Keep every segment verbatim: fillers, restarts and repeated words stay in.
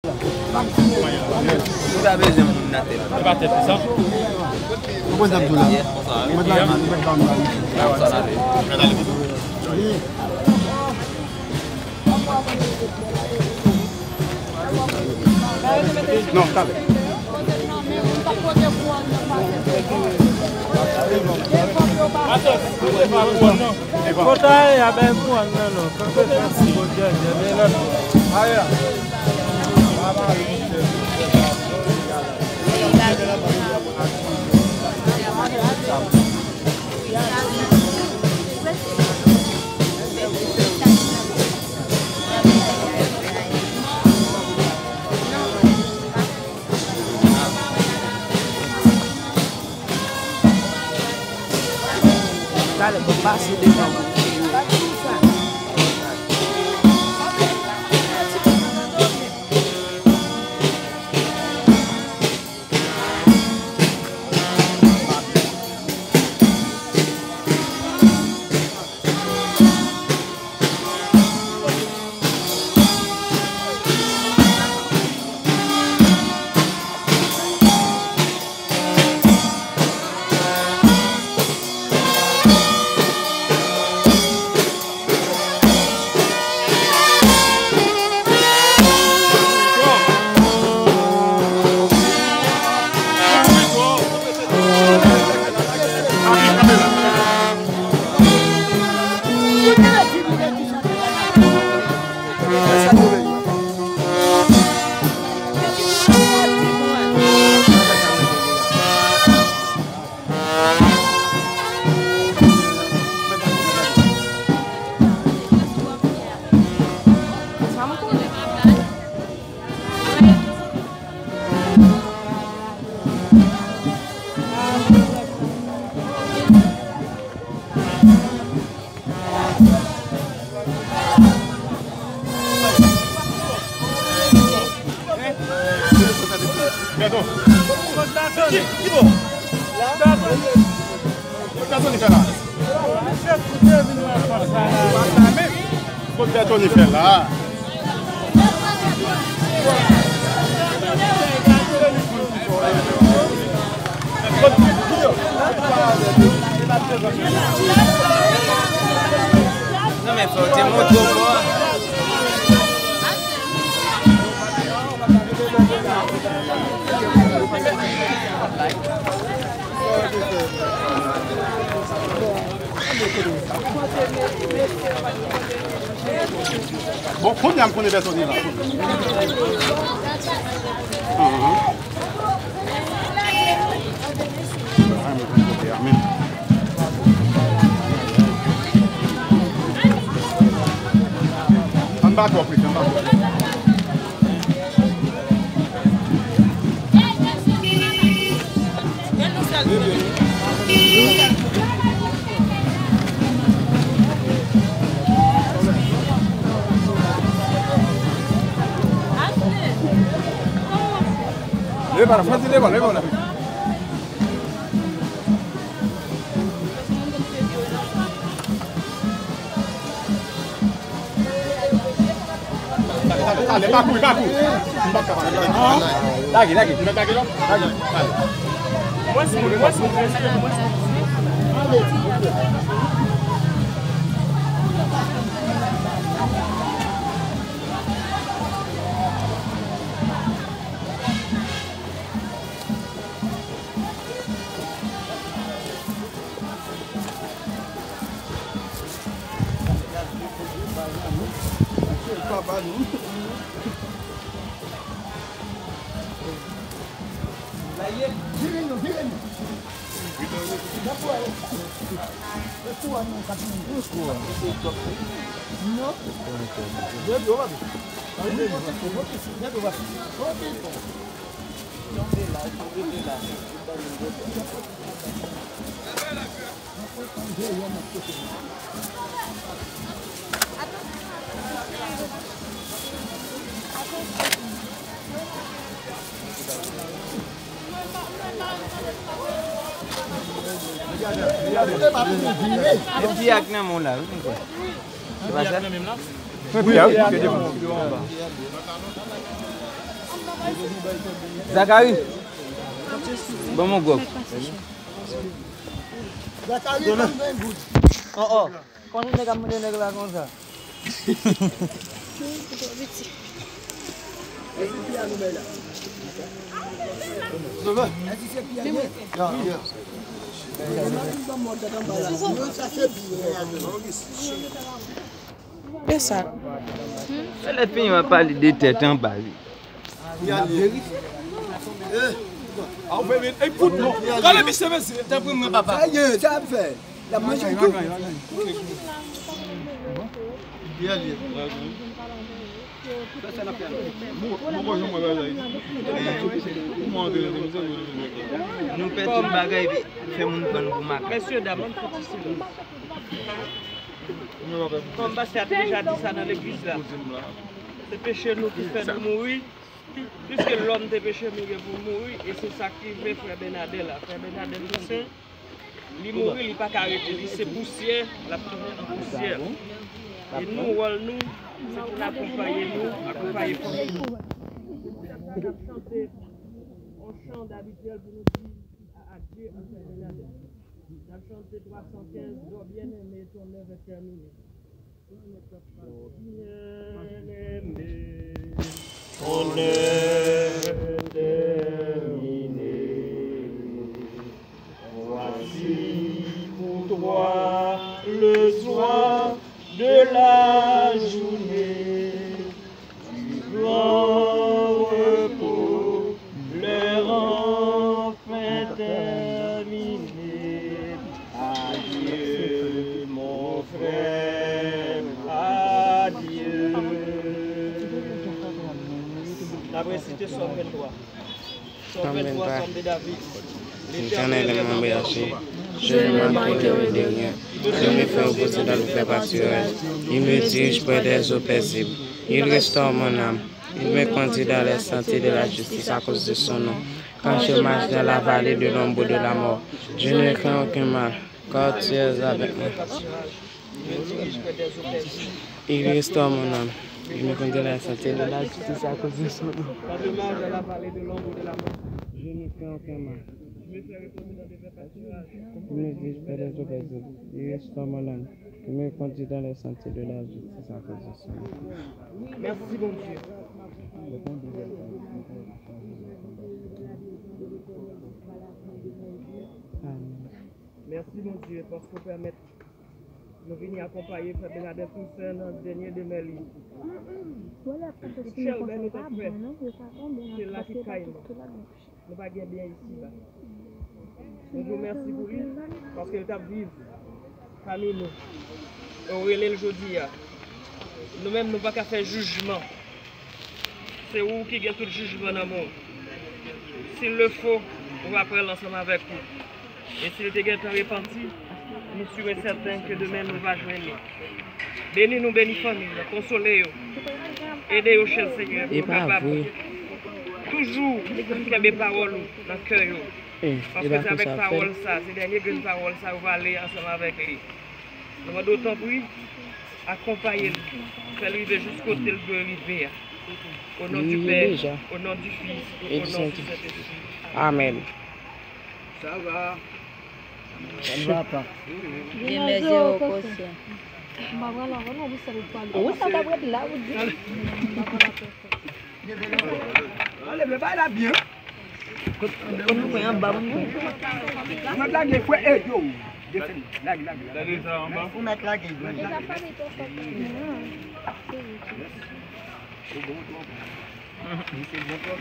Ou pa bezwen moun nan tèt. Se pa tèt li sa. Ou konn sa m di w la? Ou mèt la, ou mèt la, ou mèt la. Non, talè. Kota e a bay kouwòn nan non. Kanpe kanpe Bondye, Bondye, men lòt. Talè, mwen pase devan. Kot Bètoni fè la? Non, men fò w te montre w bò. Bon, kounye a m konnen pèsòn li la. Ahan. Ay, mwen konn kote a menm. Ann ba twòp, Rick, ann ba twòp. Leve pa la, Francis, leve pa, leve pa la. Talè, talè, talè, pa kouri, pa kouri. Lage, lage. Lage, talè. Yon ti ak nan men w la, wi, konsa. Se pa sa? Wi, wi, wi. Zakari, ban m yon gwòg. Zakari, ban m yon gwòg. Oh, oh. Konsa nèg ap mande nèg la konsa. E sa. Lè fini, w ap pale de tèt anba, wi. Li ap verifye. A, ou fè men, ey, fout non. Kale misye, mesye. Tanpri mwen, papa. Sa ye, sa ap fè. L ap manje tou. Li a, li a. Nou pè tout bagay, epi fè moun pran nou pou makak. Mesye dam, ann fouti silans. Kòm pastè a te deja di sa nan legliz la, se peche nou ki fè nou mouri. Piske lòm te peche, nou gen pou mouri, e se sa k rive frè Bènadè la. Frè Bènadè Tousen, li mouri, li pa ka rete, li se pousyè, l ap tounen an pousyè. E nou, wòl nou, se pou n akonpaye nou, akonpaye fanmi nou. N ap chante yon chan dabityèl pou nou di a Dye an frè Bènadè. N ap chante twa san kenz, Dò byeneme, ton lèv ètèmine. Ton œuvre est terminée. Voici pour toi le soir de la journée du grand repos, l'heure enfin terminée. Adieu, mon frère, adieu. N ap resite Sòm venntwa. Sòm venntwa, Sòm de David. L'Éternel est mon berger, je ne manquerai de rien. Il me fait reposer dans de verts pâturages. Il me dirige près des eaux paisibles. Il restaure mon âme. Il me conduit dans les sentiers de la justice à cause de son nom. Quand je marche dans la vallée de l'ombre de la mort, je ne crains aucun mal, car tu es avec moi. Il restaure mon âme. Il me conduit dans les sentiers de la justice à cause de son nom. Je ne crains aucun mal. Il me dirige près des eaux paisibles. Il restaure mon âme. Il me conduit dans les sentiers de la justice à cause de son nom. Mèsi, Bondye. Amèn. Mèsi, Bondye, paske w pèmèt nou vini akonpaye frè Bènadè Tousen nan dènye demè li. Tout chèlbè nou t ap fè, se la ki kay nou. Nou pa gen byen isiba. Nou di w mèsi pou li, paske l t ap viv pami nou. E w rele l jodi a. Nou menm, nou pa ka fè jijman. Se ou ki gen tout jijman nan men w. S'il le faut, ou va pran l ansanm avèk ou. E si l te gentan repanti, nou si e sèten ke demen nou va jwenn li. Beni nou, beni fanmi l, konsole yo. Ede yo, chè Senyè, pou yo kapab toujou kenbe pawòl ou nan kè yo. Paske se avèk pawòl sa, se dènye grenn pawòl sa, yo va ale ansanm avèk li. Nou mande w tanpri, akonpaye l, fè l rive jis kote l dwe rive a. O non di Pè, o non di Fis, o non di Sentespri. Amèn. Sa va? Sa n va pa? Gen mèzye o kosyon. Ou sa ta prèt la, ou di. Anleve bay la byen. Kot, kot nou pran anba moun pran. Ou mèt lage fwè, e yo. Desann, lage, lage, lage. Lage sa anba. Ou mèt lage, lage. Se bon twòp. Se bon twòp.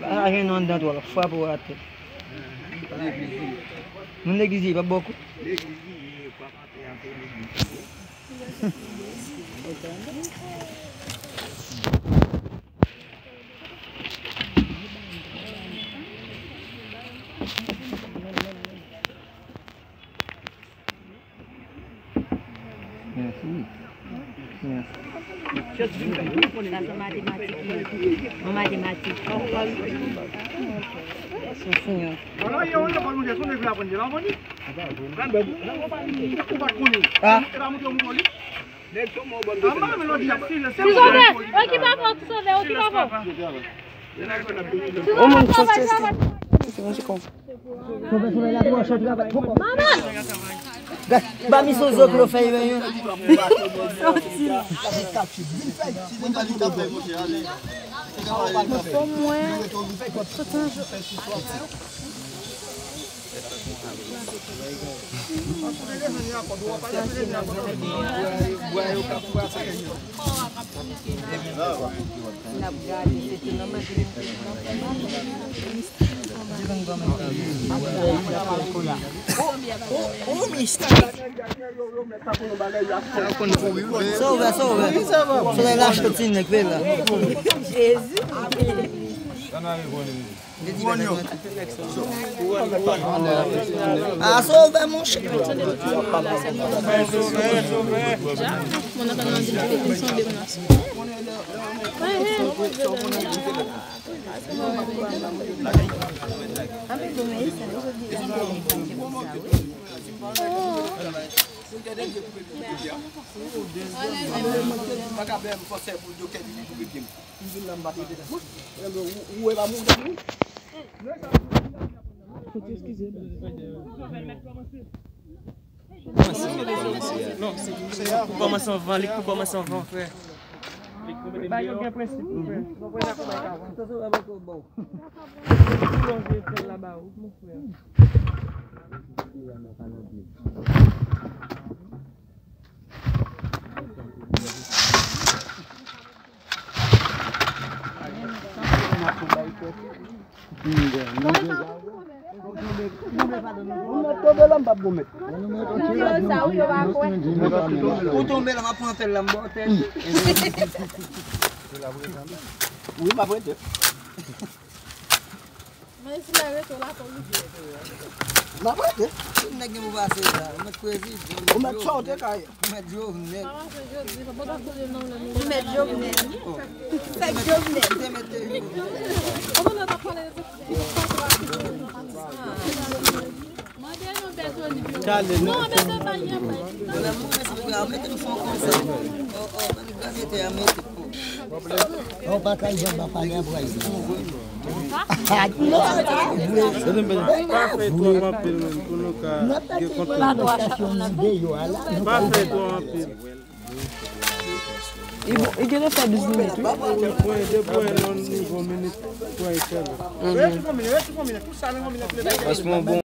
Pa gen non anndan twòp, frape w atè. Moun legliz li, pa bò kou. Mèsi. Mèsi. Sa se matematik li ye. An matematik. Sa se yon. Ti Sovè, okipe avè w, Ti Sovè, okipe avè w. Ti Sovè, travay, travay. Manman! Ba mi son zòt lo fè yon. Soti la. Soti mwen. Sa ouvè, sa ouvè. Solèy la cho ti nèg, veye la. Jezi. Ah, sa ouvè, monchè. Non, se pou kòmanse anvan, li pou kòmanse anvan, frè. Ba yo gen prensip, frè. Lonje tèl la ba ou, mon frè. Ou tonbe la, m ap pran pèl la, m ba w tèl. Wi, m ap rete. Men si la rete la, fò w rete. M ap rete. Tout nèg gen pou pase la. Ou mèt prezidan, ou mèt Jovenel. Ou mèt sa w te ka ye. Ou mèt Jovenel. Ou mèt Jovenel. Fèk Jovenel. Ou te mèt Jovenel. Ou pa ka janm pa pale a vwa. Pa fè twòp anpil, menm, pou nou ka gen kontwòl. Pa fè twòp anpil. Li bon, li genlè fè douz minit, wi. Pwen, de pwen nan nivo minit, pwen sèlman. Paske yon bon